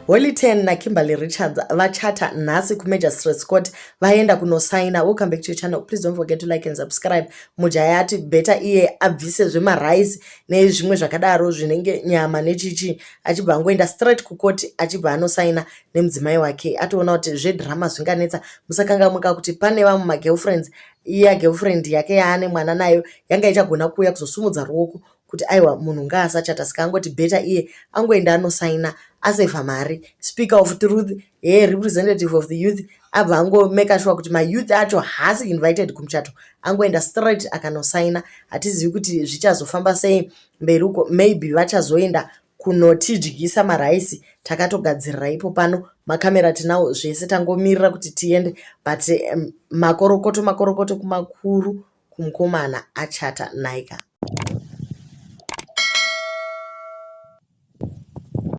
Holy Ten naKimberly Richards vachata nhasi kuMagistrates Court vaenda kunosaina. Welcome back to your channel. Please don't forget to like and subscribe. Mujaya ati better iye abvise zvemarice nezvimwe zvakadaro zvinenge nyama nechichi achibva angoenda straight kukoti achibva anosaina nemudzimai wake atoona kuti zvedrama zvinganetsa. Musakanganwa kuti pane vamwe magirlfriends iya girlfriend yake yaane mwana nayo yanga ichagona kuuya kuzosumudza ruoko kuti aiwa munhu ngaasachata saka angoti better iye angoenda anosaina asevha mari. Speaker of truth ye representative of the youth abva angomeka sure kuti mayouth acho haasi invited kumuchato angoenda straight akanosaina. Hatizivi kuti zvichazofamba sei mberi uko, maybe vachazoenda kunotidyisa maraisi takatogadzirira ipo pano makamera tinawo zvese tangomirira kuti tiende but makorokoto makorokoto kumakuru kumukomana achata naika.